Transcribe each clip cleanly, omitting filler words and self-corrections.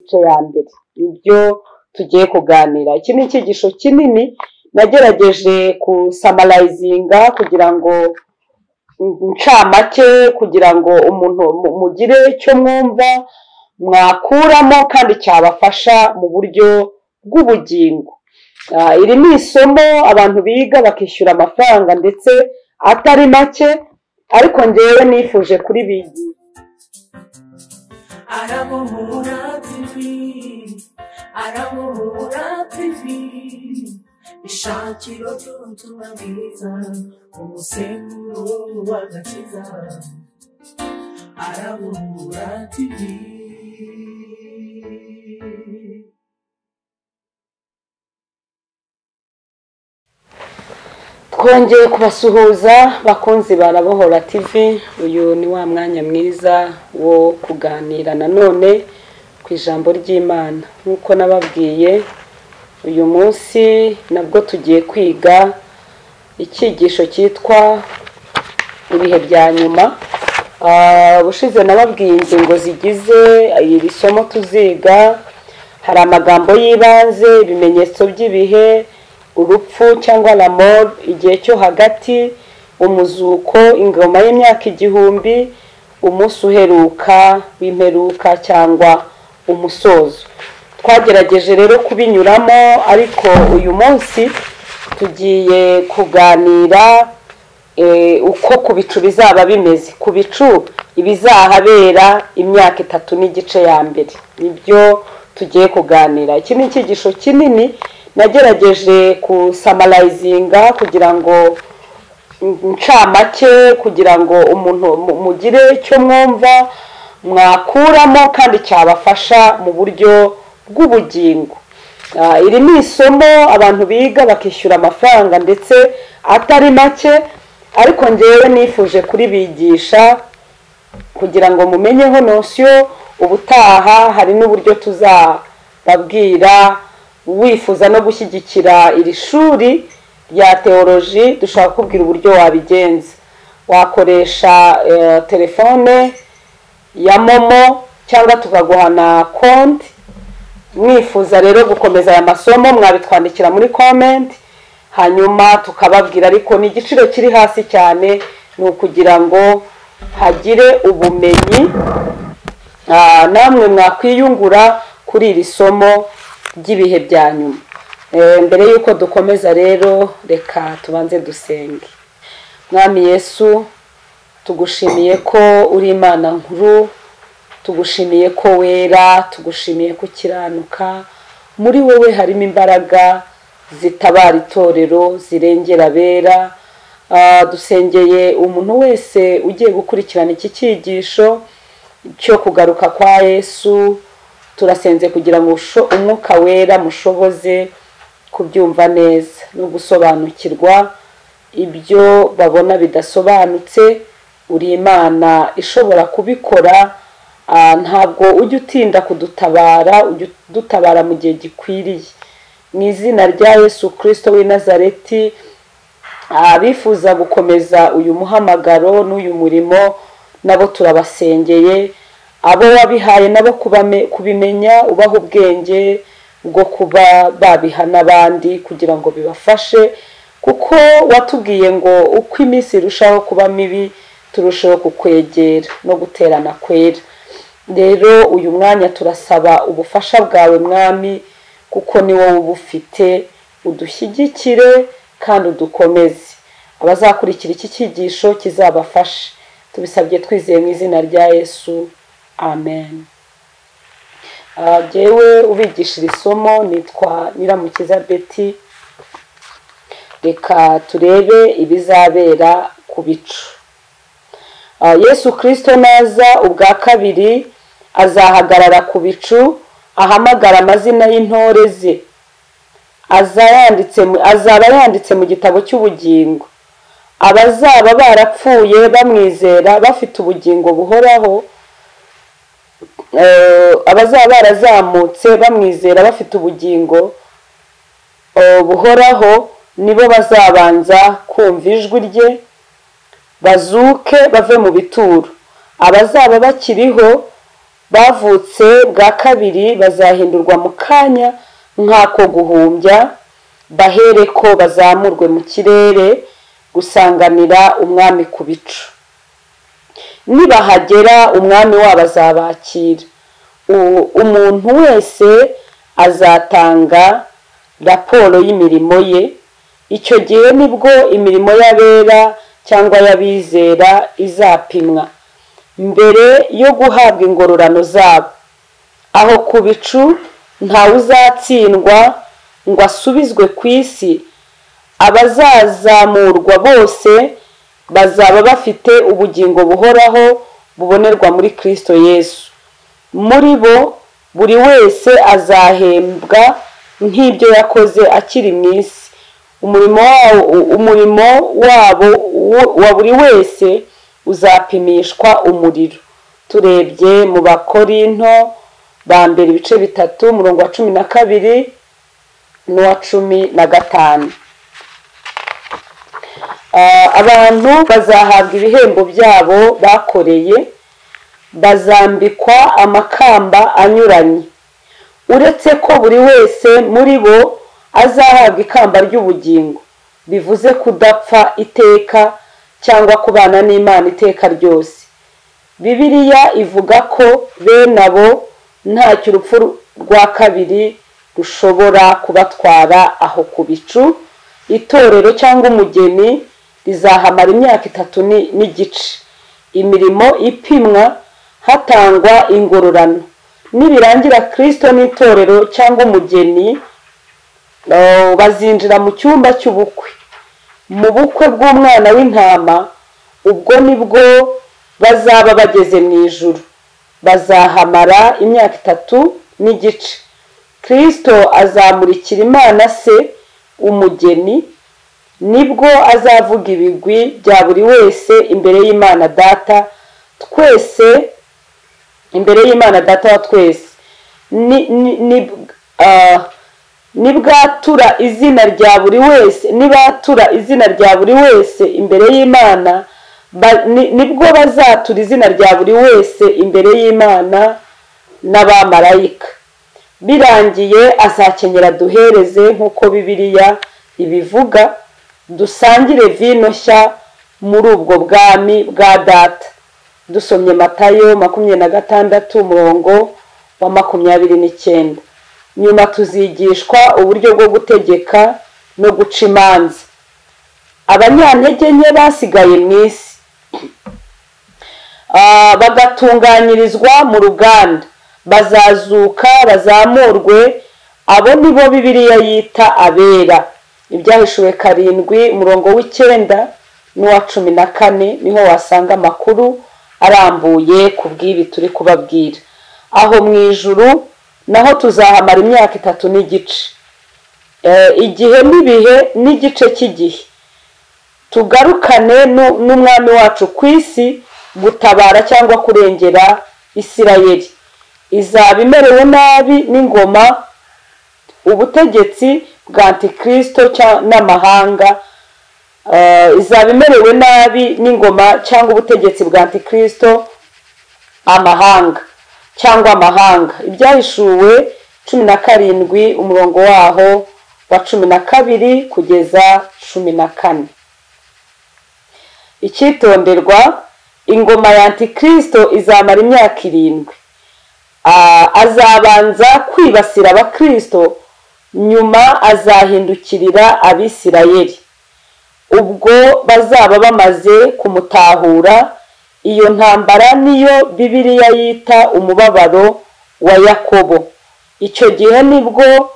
N'igice ya mbere nibyo tugiye kuganira. Iki ni icyigisho kinini nagerageje kusummarizinga kugira ngo ncamake, kugira ngo umuntu mugire icyo mwumva mwakuramo kandi cyabafasha mu buryo bw'ubugingo. Iri ni isomo abantu biga bakishyura amafaranga ndetse atari make, ariko ngewe nifuje kuribigisha. Arabohora TV, Arabohora TV, ishakiro ry'ubutumwa bwiza, umusemburo w'agakiza. Arabohora TV. Twongeye kubasuhuza bakunzi ba Arabohora TV. Uyu ni wa mwanya mwiza wo kuganira nanone ku ijambo ry'Imana. Nk'uko nababwiye, uyu munsi nabwo tugiye kwiga icyigisho cyitwa ibihe bya nyuma. Ubushize nababwiye ingingo zigize iri somo tuziga. Hari amagambo y'ibanze, ibimenyetso by'ibihe, urupfu cyangwa la mort, igihe cyo hagati, umuzuko, ingoma y'imyaka 1000, umunsi uheruka w'imperuka cyangwa umusozo. Twagerageje rero kubinyuramo, ariko uyu munsi tugiye kuganira uko ku bicu bizaba bimeze, ku bicu ibizahabera imyaka 3.5 ya mbere, nibyo tugiye kuganira. Iki ni icyigisho kinini nagerageje kusummarizinga kugira ngo ncamake, kugira ngo umuntu mugire icyo mwumva mwakuramo kandi cyabafasha mu buryo bw'ubugingo. Iri ni isomo abantu biga bakishyura amafaranga ndetse atari make, ariko ngewe nifuje kuribigisha kugira ngo mumenyeho notion. Ubutaha hari n'uburyo tuzababwira. Wifuza no gushyigikira iri shuri rya teoloji, dushobora kukubwira uburyo wabigenza. Wakoresha telefone ya momo cyangwa tukaguha na konti. Mwifuza rero gukomeza aya masomo mwabitwandikira muri comment, hanyuma tukababwira, ariko ni igiciro kiri hasi cyane, ni ukugira ngo hagire ubumenyi namwe mwakwiyungura kuri iri somo ry'ibihe bya nyuma. Mbere yuko dukomeza rero, reka tubanze dusenge. Mwami Yesu, tugushimiye ko uri Imana nkuru, tugushimiye ko wera, tugushimiye ko ukiranuka. Muri wowe harimo imbaraga zitabara itorero, zirengera abera. Dusengeye umuntu wese ugiye gukurikirana iki cyigisho cyo kugaruka kwa Yesu. Turasenze kugira ngo umwuka wera mushoboze kubyumva neza no gusobanukirwa ibyo babona bidasobanutse. Uri Imana ishobora kubikora, ntabwo ujya utinda kudutabara, ujya udutabara mu gihe gikwiriye. Mu izina rya Yesu Kristo w'i Nazareti, abifuza gukomeza uyu muhamagaro n'uyu murimo nabo turabasengeye. Abo wabihaye nabo kubimenya, ubaha ubwenge bwo kuba babiha n'abandi kugira ngo bibafashe, kuko watubwiye ngo uko iminsi irushaho kuba mibi turushaho kukwegera no guterana kwera. Rero uyu mwanya turasaba ubufasha bwawe Mwami, kuko ni wowe ubufite. Udushyigikire kandi udukomeze. Abazakurikira iki cyigisho kizabafashe. Tubisabye twizeye mu izina rya Yesu, amen. Jyewe ubigishira isomo nitwa Nyiramukiza Betty. Reka turebe ibizabera ku bicu. Yesu Kristo naza ubwa kabiri azahagarara ku bicu, ahamagara amazina y'intore ze. Azaba yanditse mu gitabo cy'ubugingo. Abazaba barapfuye bamwizera bafite ubugingo buhoraho, abazaba barazamutse bamwizera bafite ubugingo buhoraho, nibo bazabanza kumva ijwi rye, bazuke bave mu bituro. Abazaba bakiriho Bavutse bwa kabiri bazahindurwa mu kanya nk'ako guhumbya, bahereko bazamurwe mu kirere gusanganira umwami ku bicu. Nibahagera umwami wabo azabakira. Umuntu wese azatanga raporo y'imirimo ye. Icyo gihe nibwo imirimo y'abera cyangwa y'abizera izapimwa mbere yo guhabwa ingororano zabo. Aho ku bicu ntawe uzatsindwa ngo asubizwe ku isi. Abazazamurwa bose bazaba bafite ubugingo buhoraho bubonerwa muri Kristo Yesu. Muri bo buri wese azahembwa nk'ibyo yakoze akiri mu isi. Umurimo wabo wa buri wese uzapimishwa umuriro. Turebye mu Bakorinto ba mbere ibice 3 umurongo wa 12 n'uwa 15. Abantu bazahabwa ibihembo byabo bakoreye, bazambikwa amakamba anyuranye. Uretse ko buri wese muri bo azahabwa ikamba ry'ubugingo, bivuze kudapfa iteka cyangwa kubana n'Imana iteka ryose. Bibiliya ivuga ko bene abo ntacyo urupfu rwa kabiri rushobora kubatwara aho ku bicu. Itorero cyangwa umugeni rizahamara imyaka 3 n'igice. Imirimo ipimwa hatangwa ingororano. Nibirangira Kristo n'itorero cyangwa umugeni bazinjira mu cyumba cy'ubukwe, mu bukwe bw'umwana w'intama. Ubwo nibwo bazaba bageze mu ijuru, bazahamara imyaka 3 n'igice. Kristo azamurikira Imana se umugeni, nibwo azavuga ibigwi bya buri wese imbere y'Imana Data twese, imbere y'Imana Data wa twese. Nibwatura izina rya buri wese, nibatura izina rya buri wese imbere y'Imana, nibwo bazatura izina rya buri wese imbere y'Imana n'abamarayika. Birangiye azakenyera duhereze nk'uko Bibiliya ibivuga, dusangire vino nshya muri ubwo bwami bwa Data. Dusomye Matayo 26 umurongo wa 29. Nyuma tuzigishwa uburyo bwo gutegeka no guca imanza. Abanyantege nke basigaye mu isi bagatunganyirizwa mu ruganda, bazazuka bazamurwe. Abo nibo Bibiliya yita abera. Ibyahishuwe 7 umurongo w'9 n'uwa 14 niho wasanga amakuru arambuye ku bw'ibi turi kubabwira. Aho mu ijuru naho tuzahamara imyaka 3 n'igice. Igihe n'ibihe n'igice cy'igihe tugarukane n'umwami wacu ku isi gutabara cyangwa kurengera Isirayeli. Izaba imerewe nabi n'ingoma, ubutegetsi bwa Antikristo n'amahanga. Izaba imerewe nabi n'ingoma cyangwa ubutegetsi bwa Antikristo amahanga cyangwa amahanga. Ibyahishuwe 17 umurongo waho wa 12 kugeza 14. Icyitonderwa: ingoma ya Antikristo izamara imyaka 7. Azabanza kwibasira abakristo, nyuma azahindukirira Abisirayeli. Ubwo bazaba bamaze kumutahura. Iyo ntambara niyo Bibiliya yita umubabaro wa Yakobo. Icyo gihe nibwo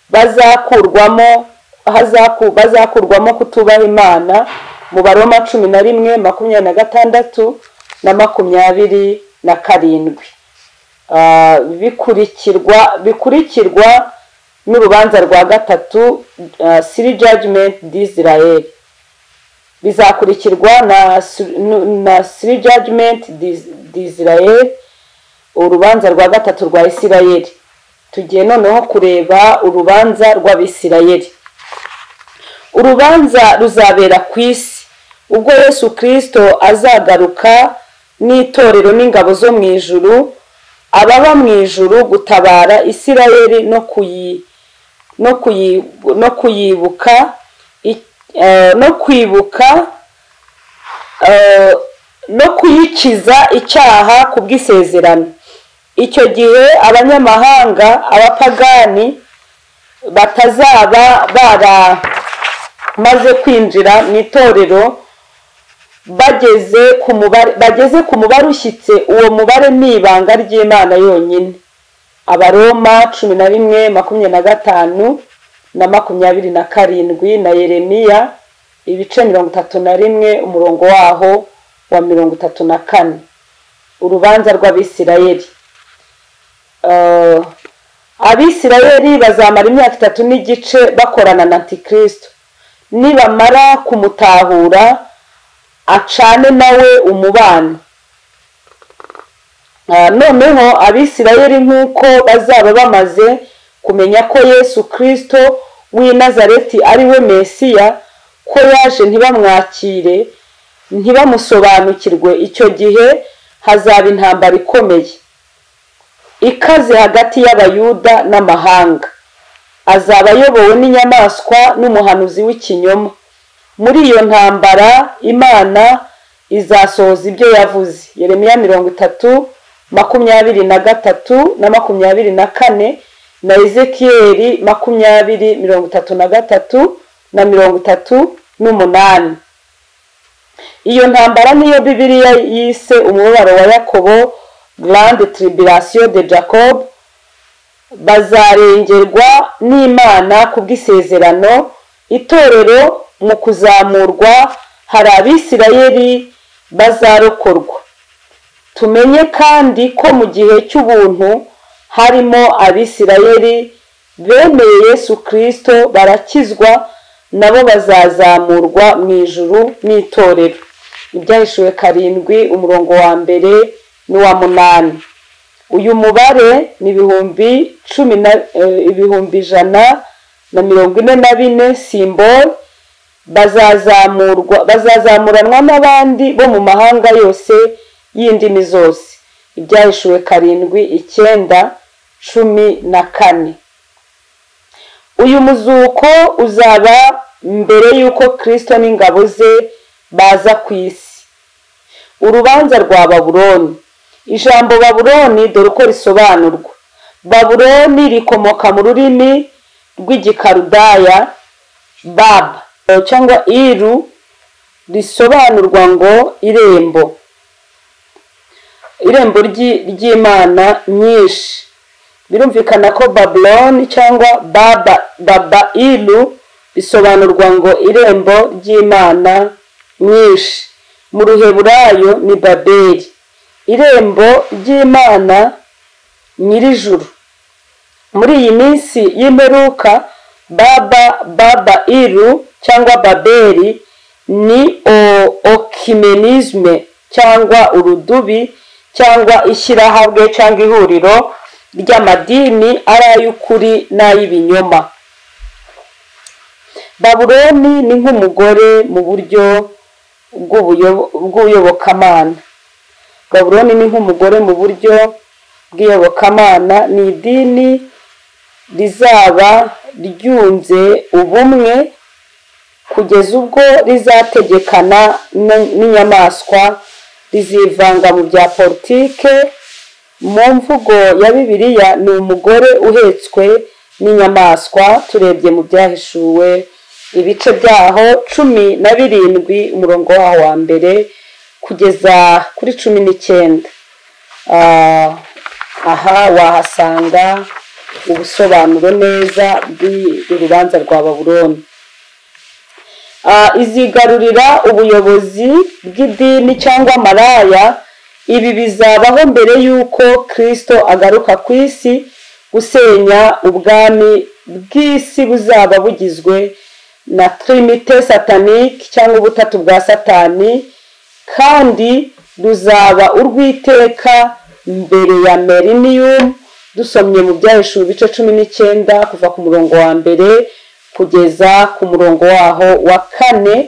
bazakurwamo kutubaha Imana mu Baroma 11 26 na 27. Bikurikirwa n'urubanza rwa gatatu, Three Judgment d'Israel. Bizakurikirwa na Three Judgment d'Israel, urubanza rwa gatatu rwa Isirayeli. Tugiye noneho kureba urubanza rw'Abisirayeli. Urubanza ruzabera ku isi ubwo Yesu Kristo azagaruka n'itorero n'ingabo zo mu ijuru. ababa mu ijuru gutabara Isirayeli no kuyibuka no kwibuka no kuyikiza icyaha ku bw'isezerano. Icyo gihe abanyamahanga, abapagani batazaba baramaze kwinjira mu itorero bageze ku mubare ushyitse, uwo mubare ni ibanga ry'Imana yonyine. Abaroma 11:25 na 27 na Yeremiya ibice 31 umurongo waho wa 34. Urubanza rw'Abisirayeli. Abisirayeli bazamara imyaka 3.5 bakorana na Antikristo. Nibamara kumutahura acane nawe umubano. Noneho Abisirayeli nk'uko bazaba bamaze kumenya ko Yesu Kristo w'i Nazareti ari we Mesiya, ko yaje ntibamwakire, ntibamusobanukirwe, icyo gihe hazaba intambara ikomeye ikaze hagati y'Abayuda n'amahanga. Azaba ayobowe n'inyamaswa n'umuhanuzi w'ikinyoma. Muri iyo ntambara Imana izasohoza ibyo yavuze. Yeremiya 30:23 na 24 na Ezekiyeli 20:33 na 38. Iyo ntambara niyo Bibiliya yise umubabaro wa Yakobo, Grande Tribulation de Jacob. Bazarengerwa n'Imana ku bw'isezerano. Itorero mu kuzamurwa hari Abisirayeli bazarokorwa. Tumenye kandi ko mu gihe cy'ubuntu harimo Abisirayeli bemeye Yesu Kristo barakizwa, nabo bazazamurwa mu ijuru n'itorero. Ibyahishuwe 7 umurongo wa 1 n'uwa 8. Uyu mubare ni 144,000 symbol. Bazazamuranwa n'abandi bo mu mahanga yose y'indimi zose. Ibyahishuwe 7, 9, 14. Uyu muzuko uzaba mbere y'uko Kristo n'ingabo ze baza ku isi. Urubanza rwa Babuloni. Ijambo Babuloni dore uko risobanurwa. Babuloni rikomoka mu rurimi rw'igikarudaya bab cyangwa iru, risobanurwa ngo irembo, irembo ry'Imana nyinshi. Birumvikana ko Babuloni cyangwa baba ilu bisobanurwa ngo irembo ry'Imana nyinshi. Mu Ruheburayo ni Babeli, irembo ry'Imana nyirijuru. Muri iyi minsi y'imperuka baba ilu cyangwa Babeli ni okimenisme cyangwa urudubi cyangwa ishyirahamwe cyangwa ihuriro ry'amadini ari ay'ukuri n'ay'ibinyoma. Babuloni ni nk'umugore mu buryo bw'ubuyobokamana. Babuloni ni nk'umugore mu buryo bw'iyobokamana. Ni idini rizaba ryunze ubumwe kugeza ubwo rizategekana n'inyamaswa, rizivanga mu bya politike. Mu mvugo ya Bibiliya ni umugore uhetswe n'inyamaswa. Turebye mu byahishuwe ibice byaho 17 umurongo waho wa 1 kugeza kuri 19. Aha wahasanga ubusobanuro neza bw'urubanza rwa Babuloni. Izigarurira ubuyobozi bw'idini cyangwa maraya. Ibi bizabaho mbere y'uko Kristo agaruka ku isi gusenya ubwami bw'isi buzaba bugizwe na Trinité satanique cyangwa ubutatu bwa Satani, kandi ruzaba urw'iteka mbere ya Millennium. Dusomye mu byahishuwe ibice 19 kuva ku murongo wa 1 kugeza ku murongo waho wa 4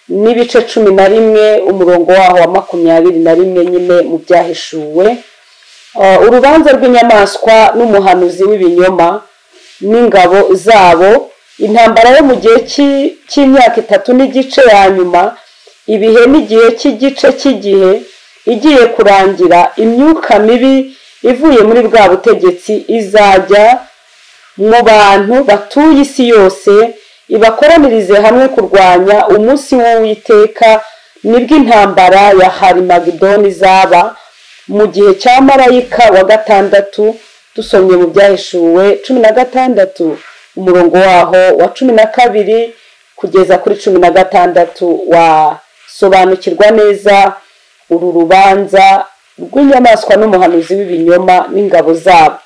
n'ibice 11 umurongo waho wa 21 nyine mu byahishuwe. Urubanza rw'inyamaswa n'umuhanuzi w'ibinyoma n'ingabo zabo, intambara yo mu gihe cy'imyaka 3 n'igice ya nyuma, ibihe n'igihe cy'igice cy'igihe igiye kurangira, imyuka mibi ivuye muri bwa butegetsi izajya mu bantu batuye isi yose, ibakoranirize hamwe kurwanya umunsi w'Uwiteka. Nibwo intambara ya Harimagedoni izaba mu gihe cya marayika wa 6. Dusomye mu Byahishuwe 16 umurongo waho wa 12 kugeza kuri 16, wasobanukirwa neza uru rubanza rw'inyamaswa n'umuhanuzi w'ibinyoma n'ingabo zabo.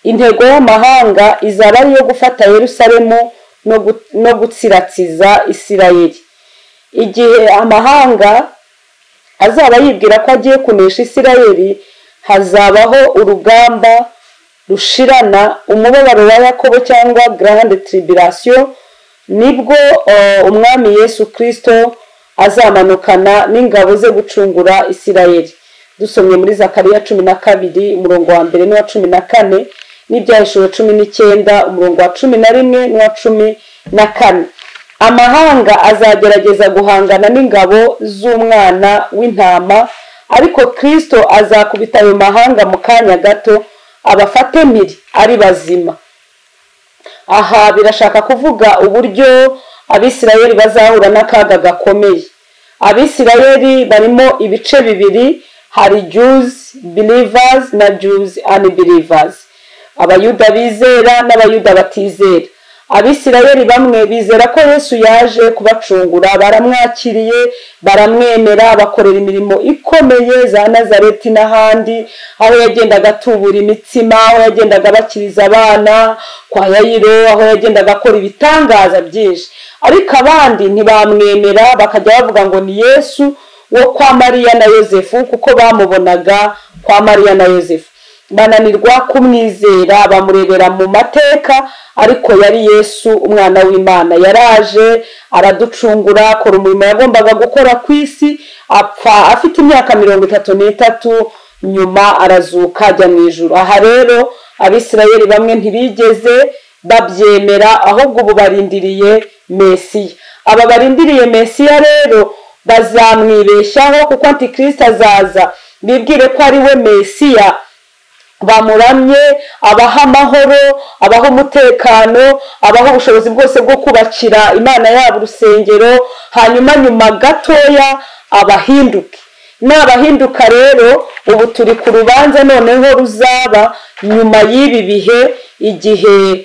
Intego y'amahanga izaba ari iyo gufata Yerusalemu no gutsiratsiza Isirayeli. Igihe amahanga azaba yibwira ko agiye kunesha Isirayeli, hazabaho urugamba rushirana umubabaro wa Yakobo cyangwa Grande Tribulation. Nibwo umwami Yesu Kristo azamanukana n'ingabo ze gucungura Isirayeli. Dusomye muri Zakariya 12 umurongo wa 1 n'uwa 14, n'Ibyahishuwe 19 umurongo wa 11 n'uwa 14. Amahanga azagerageza guhangana n'ingabo z'umwana w'intama, ariko Kristo azakubita ayo mahanga mu kanya gato, abafate mpiri ari bazima. Aha birashaka kuvuga uburyo Abisirayeli bazahura n'akaga gakomeye. Abisirayeli barimo ibice bibiri, hari Jews believers na Jews unbelievers, Abayuda bizera n'Abayuda batizera. Abisirayeli bamwe bizera ko Yesu yaje kubacungura, baramwakiriye, baramwemera, bakorera imirimo ikomeye za Nazareti n'ahandi, aho yagendaga atubura imitsima, aho yagendaga abakiriza abana kwa Yayiro, aho yagendaga akora ibitangaza byinshi. Ariko abandi ntibamwemera, bakajya bavuga ngo ni Yesu wo kwa Mariya na Yosefu, kuko bamubonaga kwa Mariya na Yosefu. Bananirwa kumwizera, bamurebera mu mateka, ariko yari Yesu umwana w'Imana. Yaraje araducungura, akora umurimo yagombaga gukora ku isi, apfa afite imyaka 33, nyuma arazuka ajya mu ijuru. Aha rero Abisirayeli bamwe ntibigeze babyemera, ahubwo ubu barindiriye Mesiya. Aba barindiriye Mesiya rero bazamwibeshyaho, kuko Antikristo azaza bibwire ko ari we Mesiya, bamuramye, abaha amahoro, abaha umutekano, abaha ubushobozi bwose bwo kubakira Imana yabo urusengero, hanyuma nyuma gatoya abahinduke. N'abahinduka rero ubu turi ku rubanza noneho ruzaba nyuma y'ibi bihe, igihe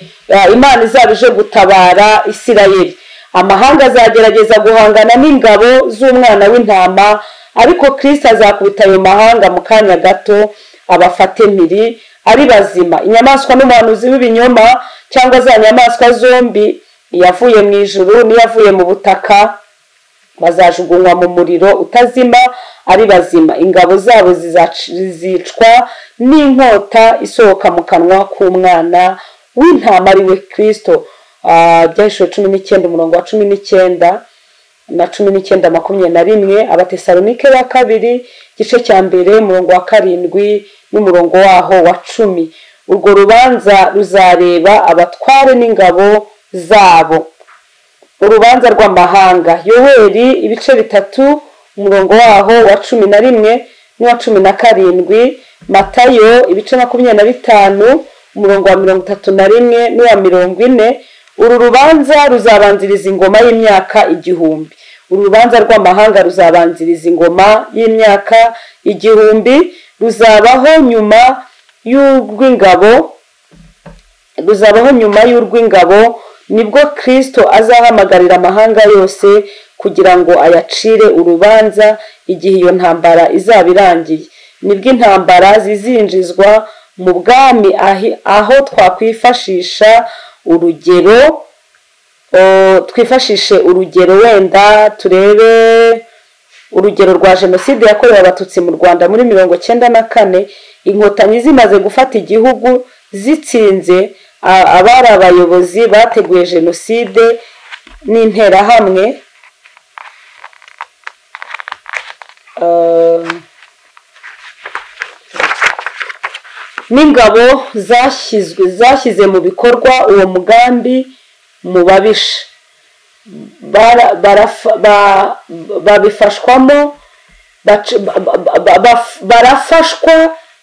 Imana izaba ije gutabara Isirayeli. Amahanga azagerageza guhangana n'ingabo z'umwana w'intama, ariko Kristo azakubita ayo mahanga mu kanya gato, abafate mpiri ari bazima. Inyamaswa n'umuhanuzi w'ibinyoma, cyangwa za nyamaswa zombi, iyavuye mu ijuru n'iyavuye mu butaka, bazajugunywa mu muriro utazima ari bazima. Ingabo zabo zizicwa n'inkota isohoka mu kanwa k'umwana w'intama ari we Kristo. Byahishuwe 19 umurongo wa 19 na 19:21, Abatesalonike ba kabiri igice cya 1 umurongo wa 7 n'umurongo waho wa 10. Urwo rubanza ruzareba abatware n'ingabo zabo. Urubanza rw'amahanga, Yoweri ibice 3 umurongo waho wa 11 n'uwa 17, Matayo ibice 25 umurongo wa 31 n'uwa 40. Uru rubanza ruzabanziriza ingoma y'imyaka 1000. Uru rubanza rw'amahanga ruzabanziriza ingoma y'imyaka 1000, ruzabaho nyuma y'urw'ingabo, ruzabaho nyuma y'urw'ingabo. Nibwo Kristo azahamagarira amahanga yose kugira ngo ayacire urubanza igihe iyo ntambara izaba irangiye. Nibwo intambara zizinjizwa mu bwami, aho twakwifashisha urugero, twifashishe urugero wenda turebe urugero rwa jenoside yakorewe Abatutsi mu Rwanda muri 1994. Inkotanyi zimaze gufata igihugu zitsinze, abari abayobozi bateguye jenoside n'interahamwe, N'ingabo zashyize mu bikorwa uwo mugambi mu babisha babifashwamo, barafashwa,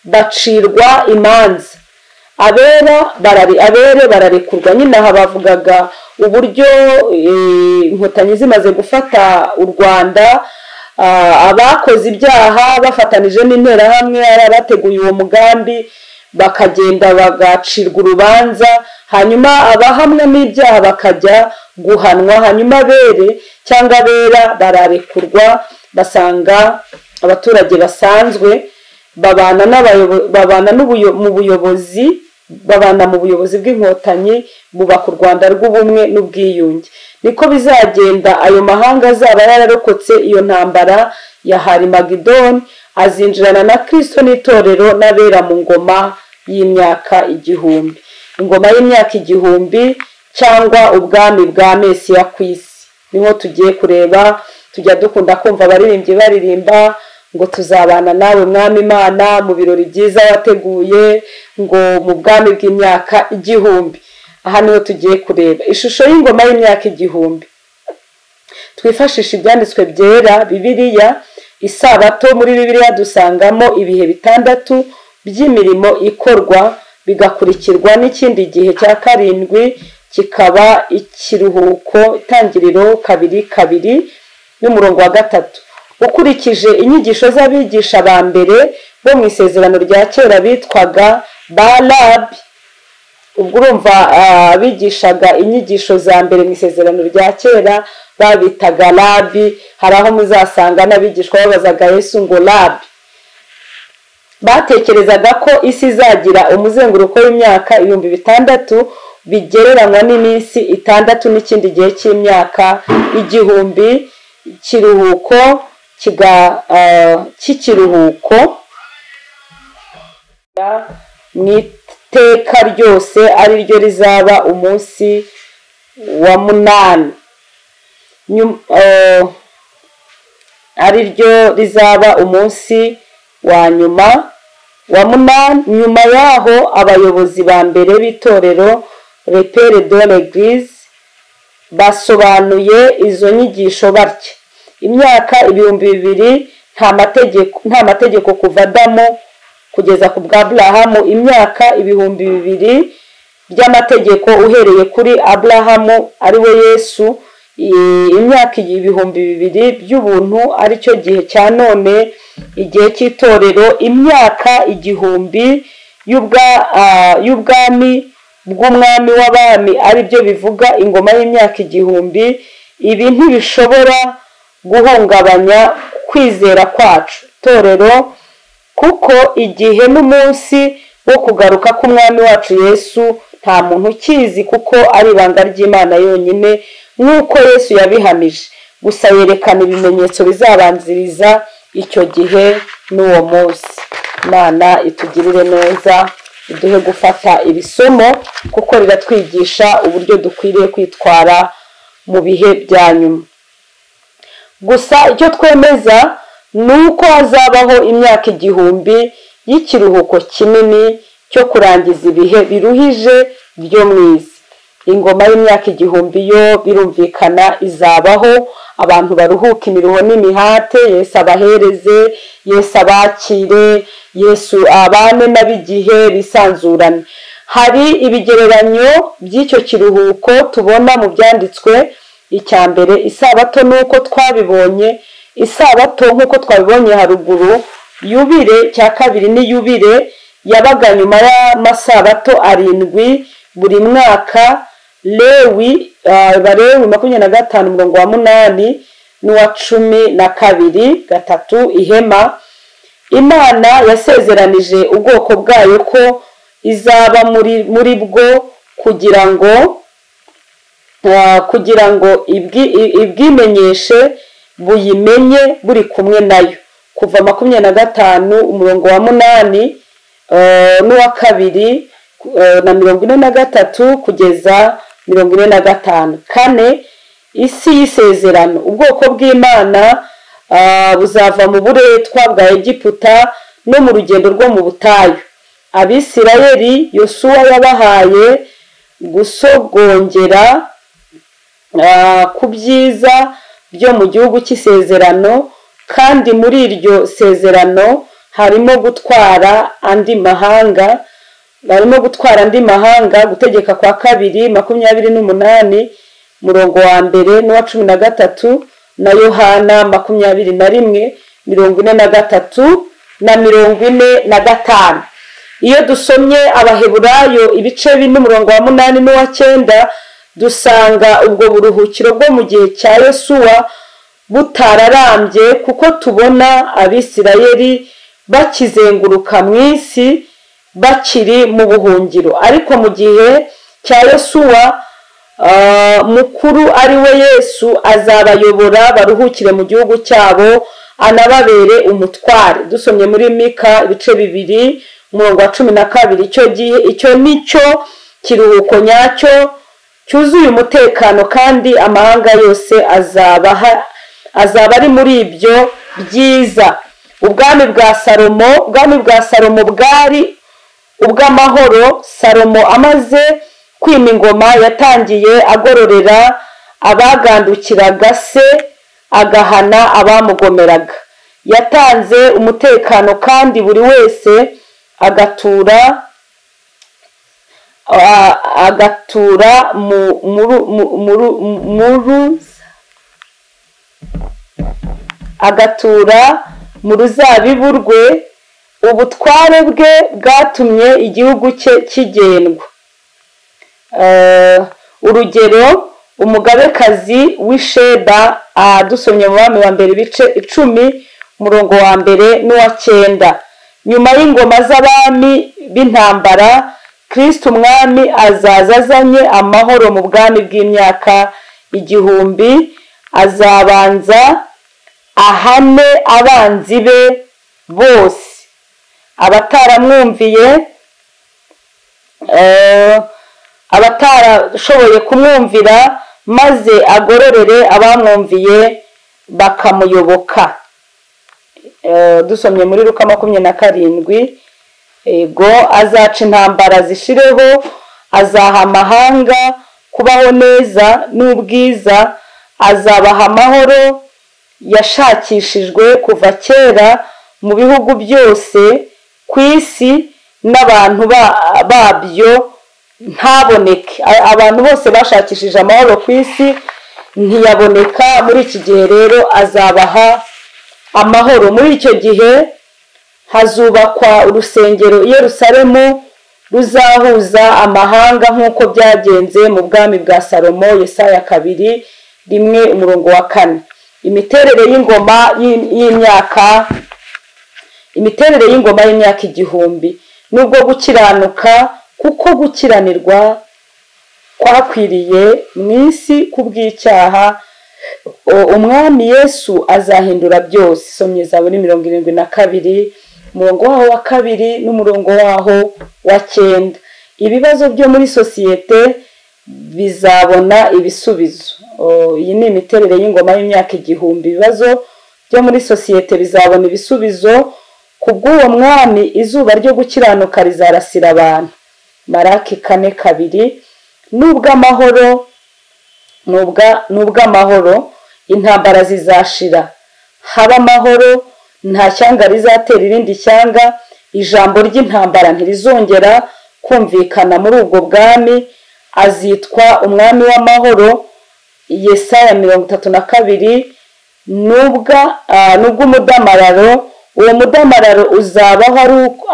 bacirwa imanza, abere bararekurwa. Nyine aha bavugaga uburyo Inkotanyi zimaze gufata u Rwanda, abakoze ibyaha bafatanije n'Interahamwe, ari abateguye uwo mugambi, bakagenda bagacirwa urubanza, hanyuma abahamwe n'ibyaha bakajya guhanwa, hanyuma abere cyangwa abera bararekurwa, basanga abaturage basanzwe babana mu buyobozi, babana mu buyobozi bw'Inkotanyi, bubaka u Rwanda rw'ubumwe n'ubwiyunge. Niko bizagenda, ayo mahanga azaba yararokotse iyo ntambara ya Harimagidoni azinjirana na Kristo n'itorero n'abera mu ngoma y'imyaka 1000. Ingoma y'imyaka 1000 cyangwa ubwami bwa Mesiya ku isi niho tugiye kureba. Tujya dukunda kumva abaririmbyi baririmba ngo tuzabana nawe Mwami Imana mu birori byiza wateguye, ngo mu bwami bw'imyaka 1000. Aha niho tugiye kureba ishusho y'ingoma y'imyaka 1000. Twifashisha ibyanditswe byera, Bibiliya. Isabato muri Bibiliya dusangamo ibihe 6 by'imirimo ikorwa, bigakurikirwa n'ikindi gihe cya 7 kikaba ikiruhuko. Itangiriro 2:2 n'umurongo wa 3. Ukurikije inyigisho z'abigisha ba mbere bo mu Isezerano rya Kera bitwaga Barabi, ubwo urumva abigishaga inyigisho za mbere mu Isezerano rya Kera babitaga Rabi. Hari aho muzasanga n'abigishwa babazaga Yesu ngo Rabi. Batekerezaga ko isi izagira umuzenguruko w'imyaka 6000 bigereranywa n'iminsi 6 n'ikindi gihe cy'imyaka 1000 kiruhuko cy'ikiruhuko mu iteka ryose, ari ryo rizaba umunsi wa 8, ari ryo rizaba umunsi wa nyuma wa 8. Nyuma yaho abayobozi ba mbere b'itorero Repere de l'Eglise basobanuye izo nyigisho batya: imyaka 2000 nta mategeko kuva Adamu kugeza ku bwa Aburahamu, imyaka 2000 by'amategeko uhereye kuri Aburahamu ari we Yesu, imyaka 2000 by'ubuntu aricyo gihe cya none, igihe cy'itorero, imyaka 1000 y'ubwami bw'umwami w'abami, aribyo bivuga ingoma y'imyaka 1000. Ibi ntibishobora guhungabanya kwizera kwacu torero, kuko igihe n'umunsi wo kugaruka k'umwami wacu Yesu nta muntu ukizi, kuko ari ibanga ry'Imana yonyine nk'uko Yesu yabihamije. Gusa yerekana ibimenyetso bizabanziriza icyo gihe n'uwo munsi. Imana itugirire neza, iduhe gufata iri somo kuko riratwigisha uburyo dukwiriye kwitwara mu bihe bya nyuma. Gusa icyo twemeza ni uko hazabaho imyaka 1000 y'ikiruhuko kinini cyo kurangiza ibihe biruhije byo mu isi. Ingoma y'imyaka 1000 yo birumvikana izabaho, abantu baruhuka imiruho n'imihate, Yesu abahereze, Yesu abakire, Yesu abane n'abigihe bisanzurane. Hari ibigereranyo by'icyo kiruhuko tubona mu byanditswe. Icya mbere, isabato nuko twabibonye, isabato nk'uko twabibonye haruguru, yubile. Cya kabiri ni yubile yabaga nyuma y'amasabato 7 buri mwaka. Lewi Balewi 25 umurongo wa 8 n'uwa 12. 3, ihema. Imana yasezeranije ubwoko bwayo ko izaba muri bwo kugira ngo ibwimenyeshe buyimenye buri kumwe nayo. Kuva 25 umurongo wa 8 n'uwa 2 na 43 kugeza 45. 4, isi y'isezerano. Ubwoko bw'Imana buzava mu buretwa bwa Egiputa no mu rugendo rwo mu butayu. Abisirayeli Yosuwa yabahaye gusogongera ku byiza byo mu gihugu cy'isezerano, kandi muri iryo sezerano harimo gutwara andi mahanga, Gutegeka kwa kabiri 28 murongo wa 1 n'uwa 13 na Yohana 21 43 na 45. Iyo dusomye Abaheburayo ibice 4 umurongo wa 8 n'uwa 9, dusanga ubwo buruhukiro bwo mu gihe cya Yosuwa butararambye, kuko tubona Abisirayeli bakizenguruka mu isi bakiri mu buhungiro. Ariko mu gihe cya Yosuwa mukuru ari we Yesu azabayobora baruhukire mu gihugu cyabo, anababere umutware. Dusomye muri Mika ibice 2 umurongo wa 12, icyo gihe icyo nicyo kiruhuko nyacyo cyuzuye umutekano, kandi amahanga yose azaba ari muri ibyo byiza. Ubwami bwa Salomo bwari ubw'amahoro. Salomo amaze kwima ingoma yatangiye agororera abagandukiraga se, agahana abamugomeraga. Yatanze umutekano kandi buri wese agatura mu ruzabibu rwe. Ubutware bwe bwatumye igihugu cye kigendwa. Urugero, umugabekazi w'Isheba, dusomye mu Bami wa mbere ibice 10 umurongo wa 1 n'uwa 9. Nyuma y'ingoma z'abami b'intambara, Kristo umwami azaza azanye amahoro mu bwami bw'imyaka 1000. Azabanza ahane abanzi be bose, abataramwumviye, abatarashoboye kumwumvira, maze agororere abamwumviye bakamuyoboka. Dusomye muri Luka 27, ego azaca intambara zishireho, azaha amahanga kubaho neza n'ubwiza, azabaha amahoro yashakishijwe kuva kera mu bihugu byose ku isi, n'abantu babyo ntaboneke. Abantu bose bashakishije amahoro ku isi ntiyaboneka. Muri iki gihe rero azabaha amahoro. Muri icyo gihe hazubakwa urusengero i Yerusalemu ruzahuza amahanga nk'uko byagenze mu bwami bwa Salomo. Yesaya 2:1 umurongo wa 4. Imiterere y'ingoma y'imyaka 1000 nubwo gukiranuka, kuko gukiranirwa kwakwiriye mu isi kubw'icyaha, umwami Yesu azahindura byose. Somye Zaburi 72 umurongo waho wa 2 n'umurongo waho wa 9. Ibibazo byo muri sosiyete bizabona ibisubizo. Iyi ni imiterere y'ingoma y'imyaka 1000. Ibibazo byo muri sosiyete bizabona ibisubizo kubw'uwo mwami. Izuba ryo gukiranuka rizarasira abantu. Maraki 4:2. Nubw'amahoro intambara zizashira, haba amahoro, nta shyanga rizatera irindi shyanga, ijambo ry'intambara ntirizongera kumvikana muri ubwo bwami. Azitwa umwami w'amahoro. Yesaya 32. Nubw'umudamararo, uwo mudamararo uzabaho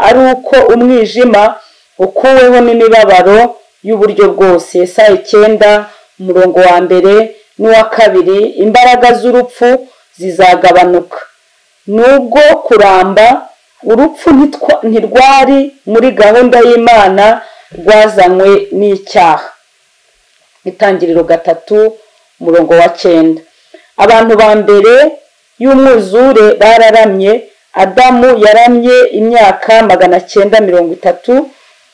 ari uko umwijima ukuweho n'imibabaro y'uburyo bwose. Yesaya 9 umurongo wa 1 n'uwa 2. Imbaraga z'urupfu zizagabanuka. Nubwo kuramba, urupfu ntirwari muri gahunda y'Imana, rwazanywe n'icyaha. Itangiriro 3 umurongo wa 9. Abantu ba mbere y'umwuzure bararamye. Adamu yaramye imyaka 930,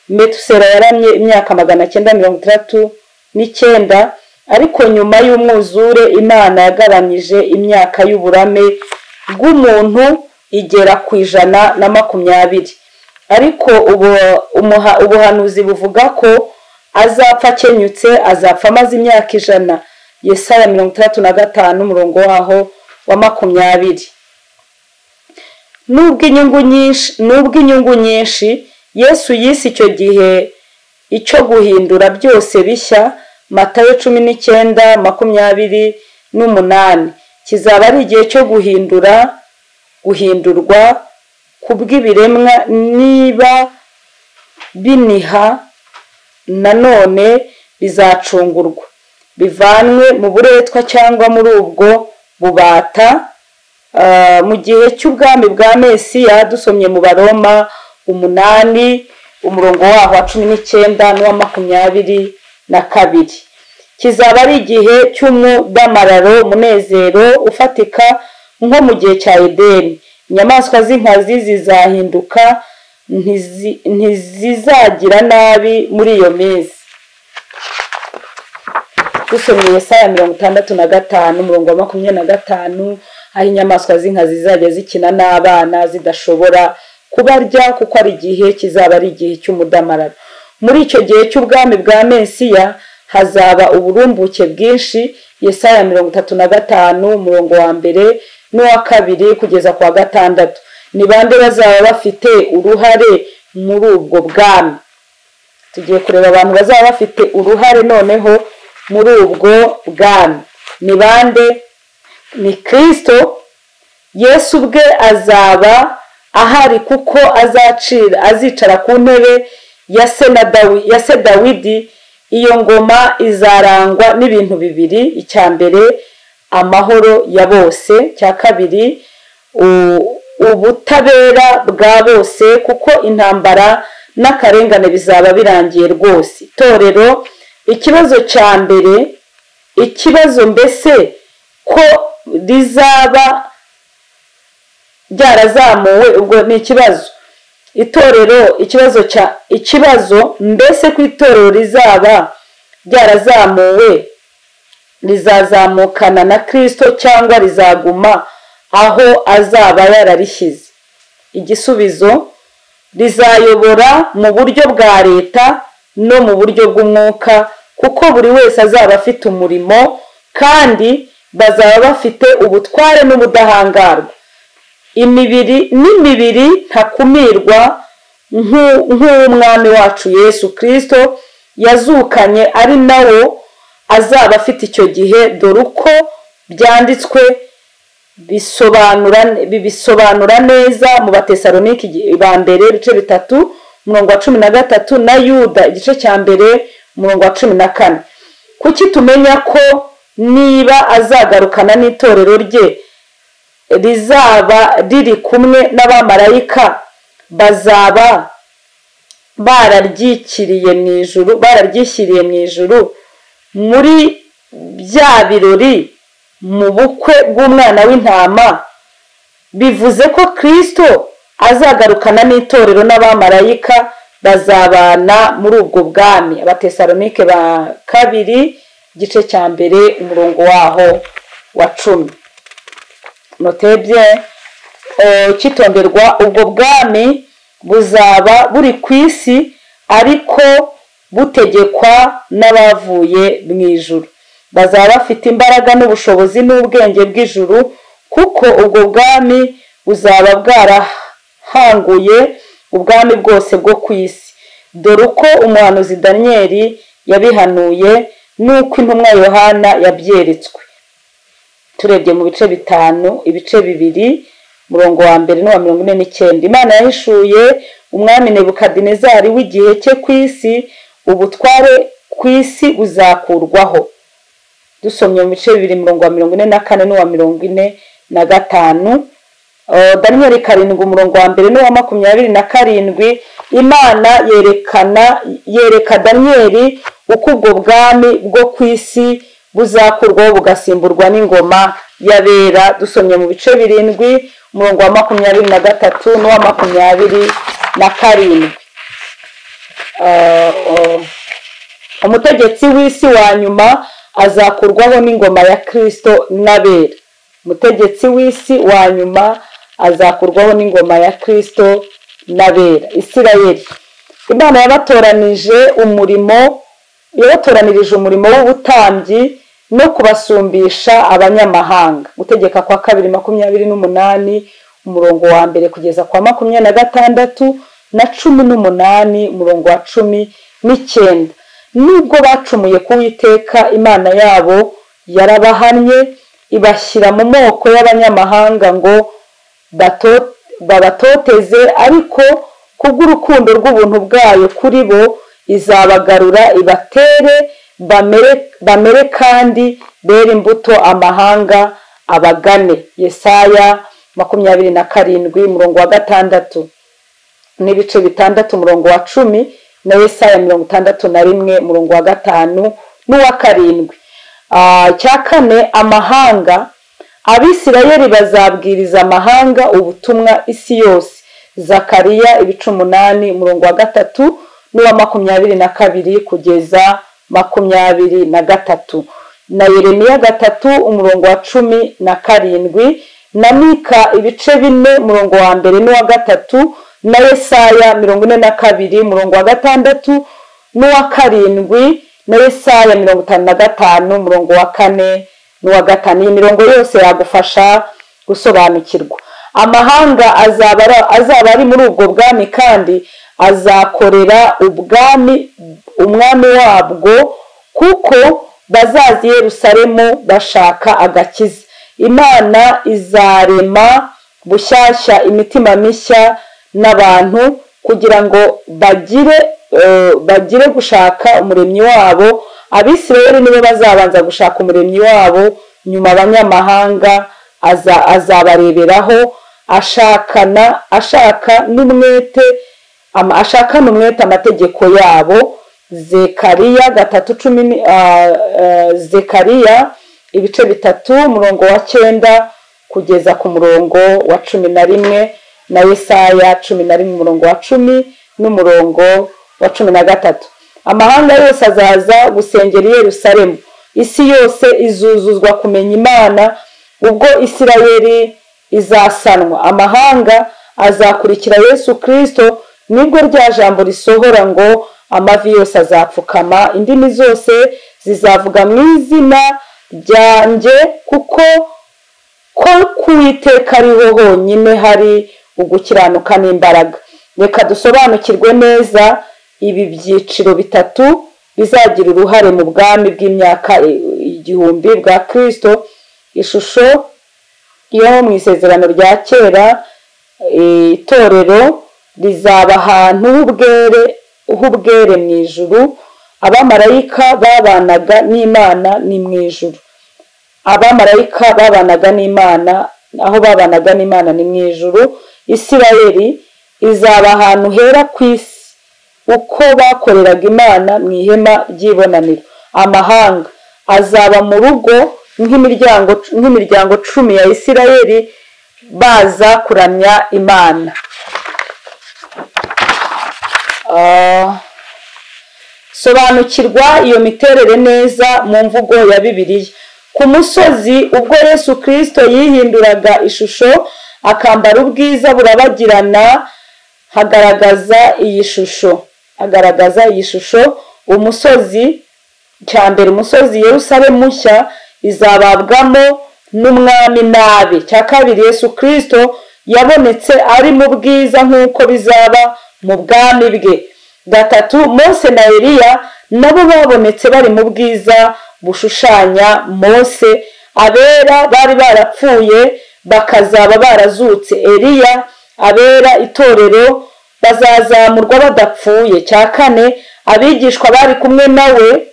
Metusela yaramye imyaka 969, ariko nyuma y'umwuzure Imana yagabanyije imyaka y'uburame bw'umuntu igera ku 120. Ariko ubuhanuzi buvuga ko azapfa akenyutse, azapfa amaze imyaka 100. Yesaya 65 umurongo waho wa 20. Nubwo inyungu nyinshi Yesu yise icyo gihe icyo guhindura byose bishya, Matayo 19:28, kizaba ari igihe cyo guhindurwa kubw'ibiremwa niba biniha nanone bizacungurwa, bivanwe mu buretwa cyangwa muri ubwo bubata. Mu gihe cy'ubwami bwa Mesiya, dusomye mu Baroma 8 umurongo waho wa 19 n'uwa 22, kizaba ari igihe cy'umudamararo, umunezero ufatika nko mu gihe cya Edeni. Inyamaswa z'inkazi zizahinduka, ntizizagira nabi muri iyo minsi. Dusomye Yesaya 65 umurongo wa 25, aho inyamaswa z'inkazi zizajya zikina n'abana zidashobora kubarya, kuko ari igihe kizaba ari igihe cy'umudamararo. Muri icyo gihe cy'ubwami bwa Mesiya hazaba uburumbuke bwinshi. Yesaya 35 umurongo wa 1 n'uwa 2 kugeza kwa 6. Ni bande bazaba bafite uruhare muri ubwo bwami? Tugiye kureba abantu bazaba bafite uruhare noneho muri ubwo bwami. Ni bande? Ni Kristo. Yesu ubwe azaba ahari, kuko azicara ku ntebe ya se Dawidi. Iyo ngoma izarangwa n'ibintu bibiri: icya mbere amahoro ya bose, icya kabiri ubutabera bwa bose, kuko intambara n'akarengane bizaba birangiye rwose. Itorero, ikibazo cya mbere, ikibazo mbese ko rizaba ryarazamuwe, ubwo ni ikibazo. Itorero, ikibazo mbese ku itorero rizaba ryarazamuwe, rizazamukana na Kristo cyangwa rizaguma aho azaba yararishyize? Igisubizo: rizayobora mu buryo bwa leta no mu buryo bw'umwuka, kuko buri wese azaba afite umurimo kandi bazaba bafite ubutware n'ubudahangarwa. Imibiri n'imibiri ntakumirwa nk'umwami wacu Yesu Kristo yazukanye, ari nawo azaba afite icyo gihe. Dore uko byanditswe bisobanura neza mu Batesalonike ba mbere ibice 3 umurongo wa 13 na Yuda igice cya 1 umurongo wa 14. Kuki tumenya ko niba azagarukana n'itorero rye rizaba riri kumwe n'abamarayika bazaba bararyikiriye mu ijuru, bararyishyiriye mu ijuru muri bya birori mu bukwe bw'umwana w'intama? Bivuze ko Kristo azagarukana n'itorero n'abamarayika bazabana muri ubwo bwami. Abatesalonike ba 2 igice cya 1 umurongo waho wa 10. Notebye cyitonderwa, ubwo bwami buzaba buri ku isi ariko butegekwa n'abavuye mu ijuru. Bazaba bafite imbaraga n'ubushobozi n'ubwenge bw'ijuru, kuko ubwo bwami buzaba bwarahanguye ubwami bwose bwo ku isi. Dore uko umuhanuzi Daniyeli yabihanuye n'uko intumwa Yohana yabyeretswe. Turebye mu bice 5 ibice 2 murongo wa 1 n'uwa 49, Imana yahishuye umwami Nebukadinezari w'igihe cye ku isi, ubutware ku isi buzakurwaho. Dusomye mu bice 2 murongo wa 44 n'uwa 45, Daniyeli 7 umurongo wa 1 n'uwa 27, Imana yereka Daniyeli uko ubwo bwami bwo ku isi buzakurwaho bugasimburwa n'ingoma y'abera. Dusomye mu bice 7 umurongo wa 23 n'uwa 27. Umutegetsi w'isi wa nyuma azakurwaho n'ingoma ya Kristo n'abera. Umutegetsi w'isi wa nyuma azakurwaho n'ingoma ya Kristo n'abera. Isirayeli, Imana yabatoranije umurimo, yabatoranirije umurimo w'ubutambyi no kubasumbisha abanyamahanga. Gutegeka kwa kabiri 28 umurongo wa 1 kugeza kwa 26 na 18 umurongo wa 19. Nubwo bacumuye ku Uwiteka Imana yabo, yarabahannye ibashyira mu moko y'abanyamahanga ngo babatoteze, ariko kubw'urukundo rw'ubuntu bwayo kuri bo izabagarura ibatere bamere kandi bere imbuto amahanga abagane. Yesaya 27 umurongo wa 6 n'ibice 6 umurongo wa 10 na Yesaya 61 umurongo wa 5 n'uwa 7. Cya kane, amahanga. Abisirayeli bazabwiriza amahanga ubutumwa isi yose. Zakariya ibice 8 umurongo wa 3 n'uwa 22 kugeza 23, na Yeremiya 3 umurongo wa 17, na Mika ibice 4 umurongo wa 1 n'uwa 3, na Yesaya 42 umurongo wa 6 n'uwa 7, na Yesaya 55 umurongo wa 4 n'uwa 5. Iyi mirongo yose yagufasha gusobanukirwa. Amahanga azaba ari muri ubwo bwami kandi azakorera ubwami umwami wabwo, kuko bazaza i Yerusalemu bashaka agakiza. Imana izarema bushyashya imitima mishya n'abantu kugira ngo bagire gushaka umuremyi wabo. Abisirayeli nibo bazabanza gushaka umuremyi wabo, nyuma abanyamahanga azabareberaho ashaka n'umwete amategeko yabo. Zekariya 3:10, Zekariya ibice 3 umurongo wa 9 kugeza ku murongo wa 11, na Yesaya 11 umurongo wa 10 n'umurongo wa 13. Amahanga yose azaza gusengera i Yerusalemu, isi yose izuzuzwa kumenya Imana ubwo Isirayeli izasanwa. Amahanga azakurikira Yesu Kristo, nibwo rya jambo risohora ngo amavi yose azapfukama, indimi zose zizavuga mu izina ryanjye, kuko ko ku Uwiteka ariho honyine hari ugukiranuka n'imbaraga. Reka dusobanukirwe neza ibi byiciro bitatu bizagira uruhare mu bwami bw'imyaka 1000 bwa Kristo. Ishusho yo mu isezerano rya kera, itorero rizaba ahantu h'ubwere mu ijuru. Abamarayika babanaga n'Imana ni mu ijuru. Abamarayika babanaga n'Imana, aho babanaga n'Imana ni mu ijuru. Isirayeli izaba ahantu hera ku isi, uko bakoreraga Imana mu ihema ry'ibonaniro. Amahanga azaba mu rugo nk'imiryango 10 ya Isirayeli baza kuramya Imana. Sobanukirwa iyo miterere neza mu mvugo ya Bibiliya. Ku musozi ubwo Yesu Kristo yihinduraga ishusho akambara ubwiza burabagirana, hagaragaza iyi shusho. Umusozi cya mbere, umusozi Yerusalemu nshya izababwamo n'umwami nabi. Cya kabiri, Yesu Kristo yabonetse ari mu bwiza nk'uko bizaba mu bwami bwe. Gatatu, Mose na Eliya nabo babonetse bari mu bwiza bushushanya Mose. Abera bari barapfuye bakazaba barazutse. Eliya, abera itorero bazazamurwa badapfuye. Cya kane, abigishwa bari kumwe nawe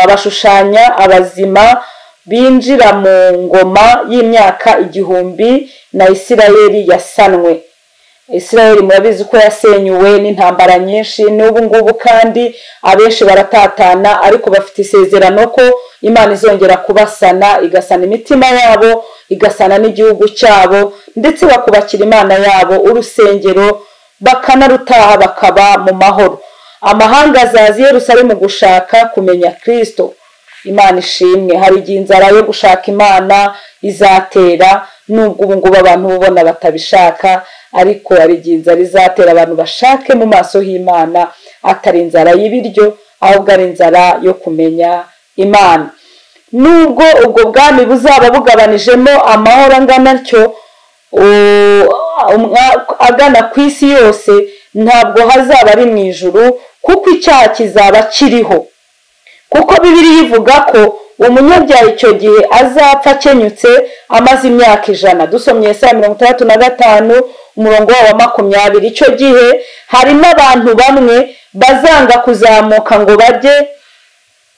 bashushanya abazima binjira mu ngoma y'imyaka 1000 na Isirayeli yasanwe. Isirayeli murabizi ko yasenyuwe n'intambara nyinshi n'ubu ngubu, kandi abenshi baratatana, ariko bafite isezerano ko Imana izongera kubasana, igasana imitima yabo, igasana n'igihugu cyabo, ndetse bakubakira Imana yabo urusengero, bakanarutaha bakaba mu mahoro. Amahanga azaza i Yerusalemu gushaka kumenya Kristo. Imana ishimwe. Hari igihe inzara yo gushaka Imana izatera, nubwo ubu ngubu abantu ubona batabishaka, Ariko hari igihe inzara izatera abantu bashake mu maso h'Imana, atari inzara y'ibiryo, ahubwo ari inzara yo kumenya Imana. Nubwo ubwo bwami buzaba bugabanijemo amahoro angana atyo agana ku isi yose, ntabwo hazaba ari mu ijuru, kuko icyaha kizaba kiriho. Kuko Bibiliya ivuga ko umunyabyaha icyo gihe azapfa akenyutse amaze imyaka 100. Dusomye Yesaya 65 umurongo wa 20. Icyo gihe hari n'abantu bamwe bazanga kuzamuka ngo bajye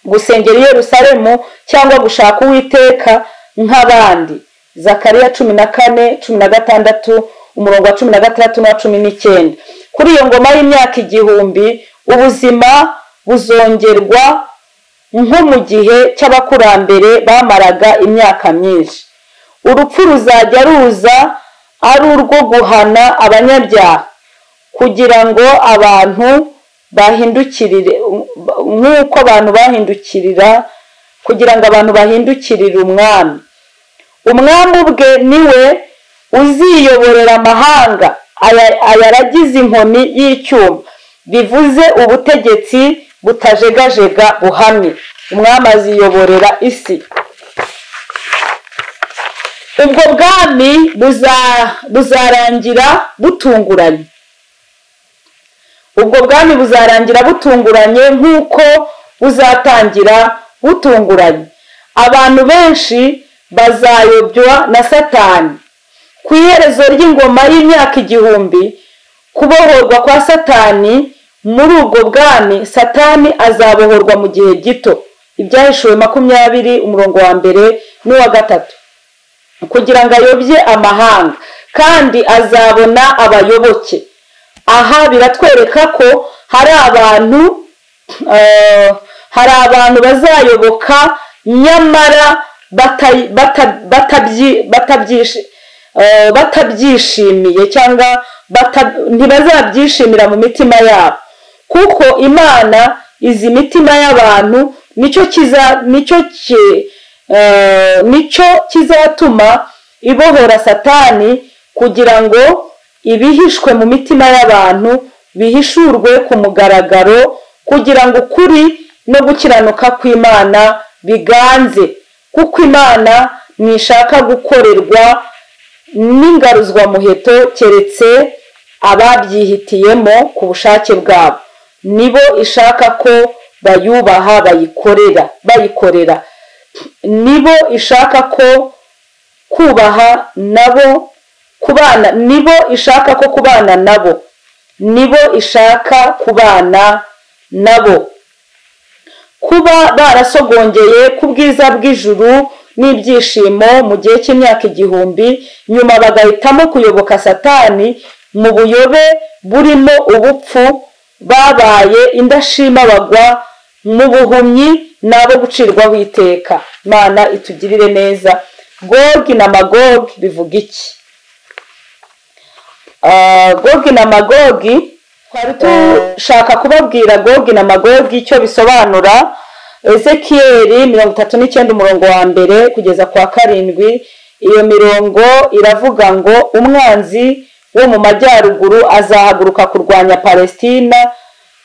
gusengera i Yerusalemu cyangwa gushaka Uwiteka nk'abandi. Zakariya 14, 16, umurongo wa 16 na 19. Kuri iyo ngoma y'imyaka 1000 ubuzima buzongerwa nko mu gihe cy'abakurambere bamaraga imyaka myinshi. Urupfu ruzajya ruza ari urwo guhana abanyabyaha, kugira ngo abantu bahindukirire nk'uko abantu bahindukirira, kugira ngo abantu bahindukirire umwami. Umwami ubwe niwe uziyoborera amahanga ayaragize inkoni y'icyuma, bivuze ubutegetsi butajegajega buhamye. Umwami aziyoborera isi. Ubwo bwami buzarangira butunguranye. Ubwo bwami buzarangira butunguranye nk'uko buzatangira butunguranye. Abantu benshi bazayobywa na Satani. Ku iherezo ry'ingoma y'imyaka 1000, kubohorwa kwa Satani muri ubwo bwami, Satani azabohorwa mu gihe gito. Ibyahishuwe 20 umurongo wa 1 n'uwa 3. Kugira ngo ayobye amahanga, kandi azabona abayoboke. Aha biratwereka ko hari abantu bazayoboka nyamara batabyishimiye cyangwa ntibazabyishimira mu mitima yabo, kuko Imana izi mitima y'abantu. Nicyo kizatuma ibohora Satani, kugira ngo ibihishwe mu mitima y'abantu bihishurwe ku mugaragaro, kugira ngo ukuri no gukiranuka kw'Imana biganze. Kuko Imana ntishaka gukorerwa n'ingaruzwa muheto, keretse ababyihitiyemo ku bushake bwabo. Nibo ishaka ko bayubaha bayikorera. Nibo ishaka ko kubaha nabo kubana, nibo ishaka ko kubana nabo, nibo ishaka kubana nabo. Kuba barasogongeye ku bwiza bw'ijuru n'ibyishimo mu gihe cy'imyaka 1000, nyuma bagahitamo kuyoboka Satani mu buyobe burimo ubupfu, babaye indashima bagwa mu buhumyi nabo gucirwaho iteka. Imana itugirire neza. Gogi na Magogi bivuga iki? Gogi na Magogi, twari dushaka kubabwira Gogi na Magogi icyo bisobanura. Ezekiyeli 39 umurongo wa 1 kugeza kwa 7. Iyo mirongo iravuga ngo umwanzi wo mu majyaruguru azahaguruka kurwanya Palestina.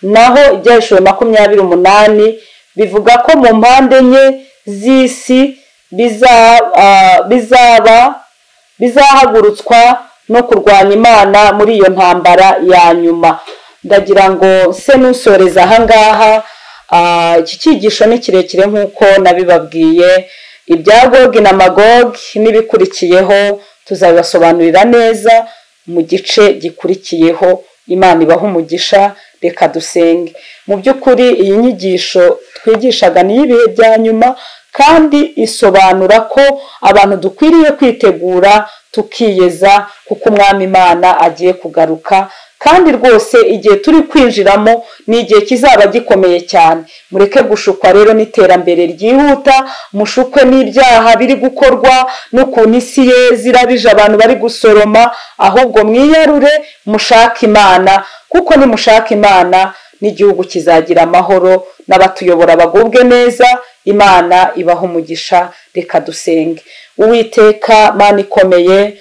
Naho Ibyahishuwe 28 bivuga ko mu mpande enye z'isi bizahagurutswa no kurwanya Imana muri iyo ntambara ya nyuma. Ndagira ngo se nusoreza ahangaha. Iki cyigisho ni kirekire nk'uko nabibabwiye. Ibya Gogi na Magogi n'ibikurikiyeho tuzabibasobanurira neza mu gice gikurikiyeho. Imana ibahe umugisha. Reka dusenge. Mu by'ukuri iyi nyigisho twigishaga ni ibihe bya nyuma, kandi isobanura ko abantu dukwiriye kwitegura tukiyeza, kuko Umwami Imana agiye kugaruka. Kandi rwose igihe turi kwinjiramo ni igihe kizaba gikomeye cyane. Mureke gushukwa rero n'iterambere ryihuta, mushukwe n'ibyaha biri gukorwa n'ukuntu isi yeze irabije abantu bari gusoroma, ahubwo mwiyarure mushake Imana, kuko nimushaka Imana n'igihugu kizagira amahoro, n'abatuyobora bagubwe neza. Imana ibaha umugisha. Reka dusenge. Uwiteka Mana ikomeye,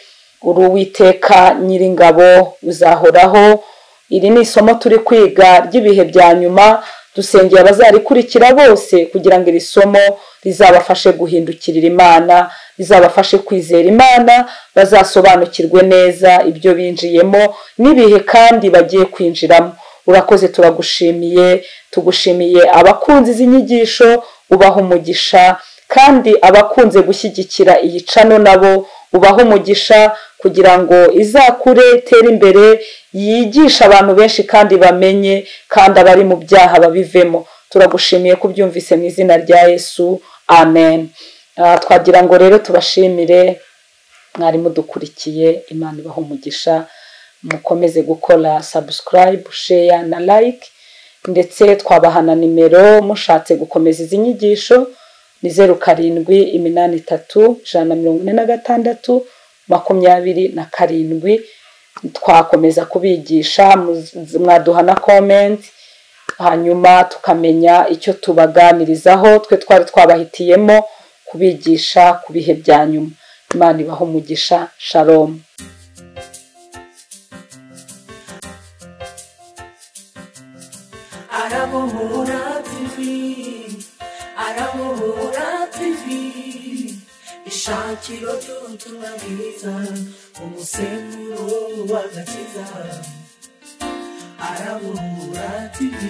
Uri Uwiteka Nyiringabo, uzahoraho. Iri ni isomo turi kwiga ry'ibihe bya nyuma. Dusengeye abazarikurikira bose kugira ngo iri somo rizabafashe guhindukirira Imana, rizabafashe kwizera Imana, bazasobanukirwe neza ibyo binjiyemo n'ibihe kandi bagiye kwinjiramo. Urakoze, turagushimiye, tugushimiye abakunzi izi nyigisho, ubaha umugisha, kandi abakunze gushyigikira iyi cano nabo ubaha umugisha kugira ngo izakure, itere imbere, yigishe abantu benshi kandi bamenye, kandi abari mu byaha babivemo. Turagushimiye ko ubyumvise mu izina rya Yesu, amen. Twagira ngo rero tubashimire mwari mudukurikiye, Imana ibahe umugisha, mukomeze gukora subscribe, share na like, ndetse twabaha na nimero mushatse gukomeza izi nyigisho ni 0783 146 27. Twakomeza kubigisha, mwaduha na comment, hanyuma tukamenya icyo tubaganirizaho. Twe twari twabahitiyemo kubigisha ku bihe bya nyuma. Imana ibahe umugisha. Shalom. Arabohora TV, Arabohora TV, ishakiro ry'ubutumwa bwiza, umusemburo w'agakiza. Arabohora TV.